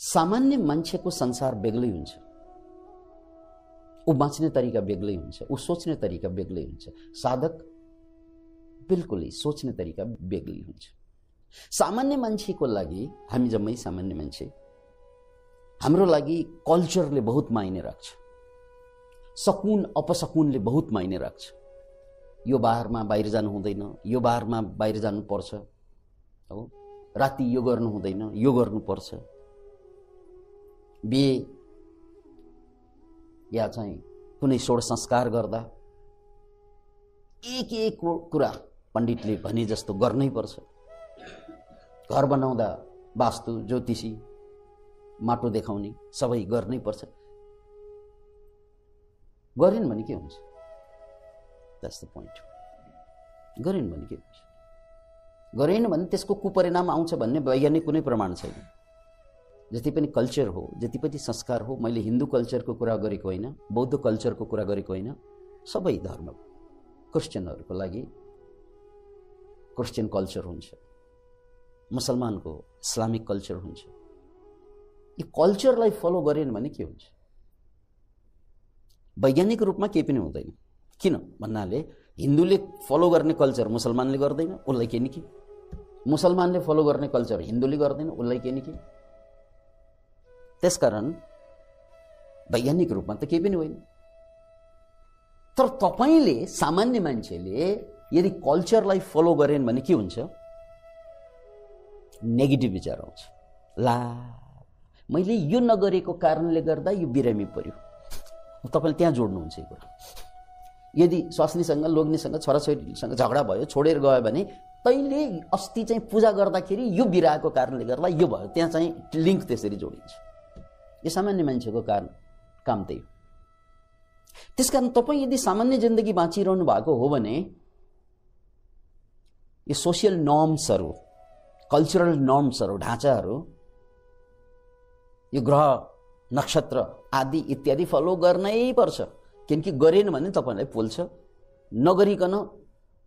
सामान्य मान्छेको संसार बेग्लै हुन्छ, ऊ बाँच्ने तरिका बेग्लै हुन्छ, ऊ सोच्ने तरिका बेग्लै हुन्छ। साधक बिल्कुलै सोच्ने तरिका बेग्लै हुन्छ। सामान्य मान्छेको लागि, हामी जम्मै सामान्य मान्छे, हाम्रो लागि कल्चरले बहुत मायने राख्छ, सकुन अपसकुनले बहुत मायने राख्छ। यो बारमा बाहिर जानु हुँदैन, यो बारमा बाहिर जानुपर्छ, हो, राति यो गर्नु हुँदैन, यो गर्नुपर्छ। बिहे या चाहिँ कुनै षोड संस्कार गर्दा एक एक कुरा पण्डितले भने जस्तो गर्नै पर्छ। घर बनाउँदा वास्तु ज्योतिषी माटो देखाउने सबै गर्नै पर्छ। गरेन भने के हुन्छ? That's the point. गरेन भने के हुन्छ? गरेन भने त्यसको कुपरिणाम आउँछ भन्ने वैज्ञानिक कुनै प्रमाण छैन। जति पनि कल्चर हो, जति पनि संस्कार हो, मैले हिन्दू कल्चरको कुरा गरेको होइन, बौद्ध कल्चरको कुरा गरेको होइन, सबै धर्म, क्रिस्चियनहरूको लागि क्रिस्चियन कल्चर हुन्छ, मुसलमानको इस्लामिक कल्चर हुन्छ। यो कल्चरलाई फलो गरेन भने के हुन्छ? वैज्ञानिक रूपमा केही पनि हुँदैन। किन भन्नाले हिन्दूले फलो गर्ने कल्चर मुसलमानले गर्दैन, उसलाई के नि के? मुसलमानले फलो गर्ने कल्चर हिन्दूले गर्दैन, उसलाई के नि के? त्यसकारण वैज्ञानिक रूपमा त केही पनि होइन। तर तपाईले सामान्य मान्छेले यदि कल्चरलाई फलो गरेन भने के हुन्छ? नेगेटिभ विचार आउँछ। ला मैले यो नगरेको कारणले गर्दा यो बिरामी पर्यो। तपाईले त्यहाँ जोड्नुहुन्छ यो कुरा। यदि स्वास्नीसँग, लोग्नेसँग, छोराछोरीसँग झगडा भयो, छोडेर गयो भने तैले अस्ति चाहिँ पूजा गर्दाखेरि यो बिराको कारणले गर्दा यो भयो, त्यहाँ चाहिँ लिङ्क त्यसरी जोडिन्छ। यो सामान्य मान्छेको काम त्यही हो। त्यसकारण तपाईँ यदि सामान्य जिन्दगी बाँचिरहनु भएको हो भने यो सोसियल नर्म्सहरू, कल्चरल नर्म्सहरू, ढाँचाहरू, यो ग्रह नक्षत्र आदि इत्यादि फलो गर्नै पर्छ। किनकि गरेन भने तपाईँलाई पोल्छ। नगरिकन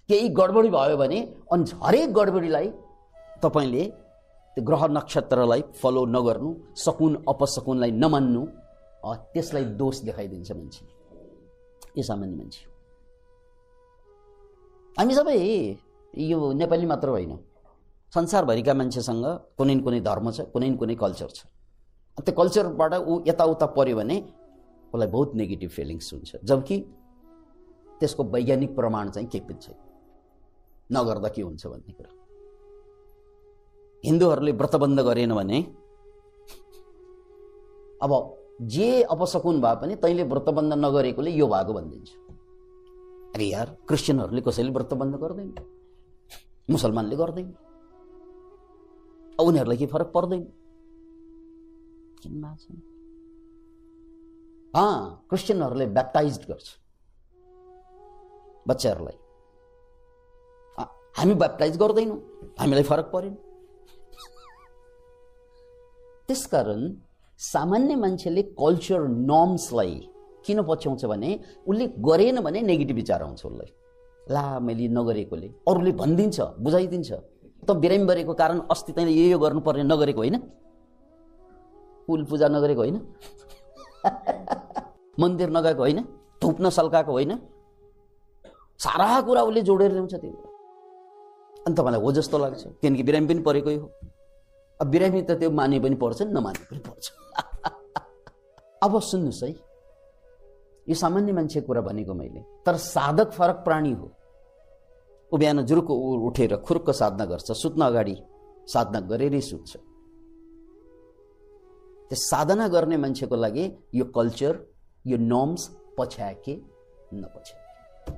केही गडबडी भयो भने अनि हरेक गडबडीलाई तपाईँले त्यो ग्रह नक्षत्रलाई फलो नगर्नु, सकुन अपसकुनलाई नमान्नु, त्यसलाई दोष देखाइदिन्छ मान्छे। यो सामान्य मान्छे हो। हामी सबै यो नेपाली मात्र होइन, संसारभरिका मान्छेसँग कुनै न कुनै धर्म छ, कुनै न कुनै कल्चर छ। त्यो कल्चरबाट ऊ यताउता पर्यो भने उसलाई बहुत नेगेटिभ फिलिङ्स हुन्छ, जबकि त्यसको वैज्ञानिक प्रमाण चाहिँ केही पनि छैन नगर्दा के हुन्छ भन्ने कुरा। हिन्दूहरूले व्रतबन्ध गरेन भने अब जे अपसकुन भए पनि तैँले व्रतबन्ध नगरेकोले यो भएको भनिदिन्छ। अरे यार, क्रिस्चियनहरूले कसैले व्रतबन्ध गर्दैन, मुसलमानले गर्दैन, उनीहरूलाई के फरक पर्दैन। क्रिस्चियनहरूले ब्याप्टाइज गर्छ बच्चाहरूलाई, हामी ब्याप्टाइज गर्दैनौँ, हामीलाई फरक परेन। त्यसकारण सामान्य मान्छेले कल्चर नर्म्सलाई किन पछ्याउँछ भने उसले गरेन भने नेगेटिभ विचार आउँछ उसलाई। ला मैले नगरेकोले, अरूले भनिदिन्छ, बुझाइदिन्छ, त बिरामी गरेको कारण अस्ति तैँले यो गर्नुपर्ने नगरेको होइन, फुल पूजा नगरेको होइन, मन्दिर नगएको होइन, धुप नसल्काएको होइन, सारा कुरा उसले जोडेर ल्याउँछ त्यो। अनि तपाईँलाई हो जस्तो लाग्छ, किनकि बिरामी पनि परेकै हो। अब बिरामी त त्यो माने पनि पर्छ, नमाने पनि पर्छ। अब सुन्नुहोस् है, यो सामान्य मान्छेको कुरा भनेको मैले। तर साधक फरक प्राणी हो। ऊ बिहान जुरुको उठेर खुरुक्क साधना गर्छ, सुत्न अगाडि साधना गरेरै सुत्छ। त्यो साधना गर्ने मान्छेको लागि यो कल्चर, यो नर्म्स पछ्याके नपछ्याके,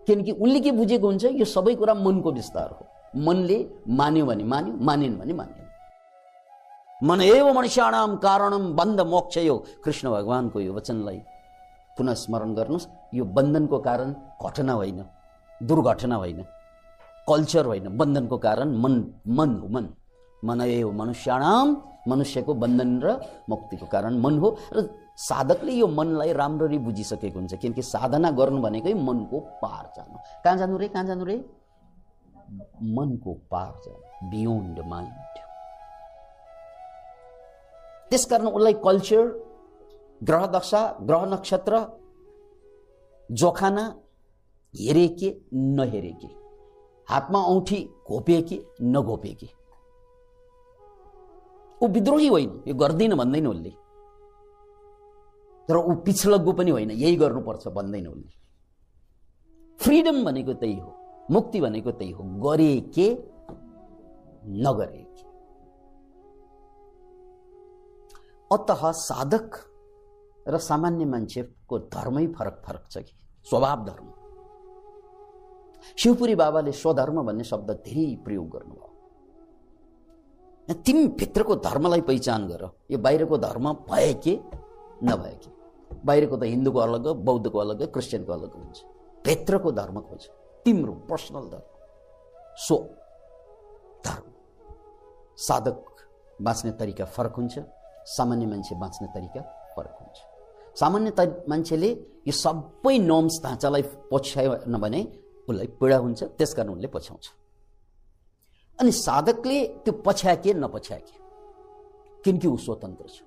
किनकि उनले के बुझेको हुन्छ, यो सबै कुरा मनको विस्तार हो। मनले मान्यो भने मान्यो, मानेन भने मान्यो। मन एव मनुष्याणाम कारणम बन्ध मोक्षयो, कृष्ण भगवानको यो वचनलाई पुनः स्मरण गर्नुहोस्। यो बन्धनको कारण घटना होइन, दुर्घटना होइन, कल्चर होइन, बन्धनको कारण मन हो। मन एव मनुष्याणाम, मनुष्यको बन्धन र मुक्तिको कारण मन हो। र साधकले यो मनलाई राम्ररी बुझिसकेको हुन्छ, किनकि साधना गर्नु भनेकै मनको पार जानु। कहाँ जानु रे, कहाँ जानु रे? मनको पार जानु, बियोन्ड माइन्ड। त्यसकारण उसलाई कल्चर, ग्रह दशा, ग्रह नक्षत्र, जोखाना हेरे के नहेरे के, हातमा औँठी घोपे कि नघोपे कि। ऊ विद्रोही होइन, यो गर्दिन भन्दैन उसले, तर ऊ पिछलग्गु पनि होइन, यही गर्नुपर्छ भन्दैन उसले। फ्रिडम भनेको त्यही हो, मुक्ति भनेको त्यही हो, गरे के नगरे के। अतः साधक र सामान्य मान्छेको धर्मै फरक फरक छ कि, स्वभाव धर्म। शिवपुरी बाबाले स्वधर्म भन्ने शब्द धेरै प्रयोग गर्नुभयो। तिमी भित्रको धर्मलाई पहिचान गर, यो बाहिरको धर्म भए के नभए के। बाहिरको त हिन्दूको अलग, बौद्धको अलग, क्रिस्चियनको अलग हुन्छ। भित्रको धर्म खोज, तिम्रो पर्सनल धर्म, सो धर्म। साधक बाँच्ने तरिका फरक हुन्छ, सामान्य मान्छे बाँच्ने तरिका फरक हुन्छ। सामान्य मान्छेले यो सबै नर्म्स ढाँचालाई पछ्याएन भने उसलाई पीडा हुन्छ, त्यसकारण उसले पछ्याउँछ। अनि साधकले त्यो पछ्याके नपछ्याके, किनकि ऊ स्वतन्त्र छ।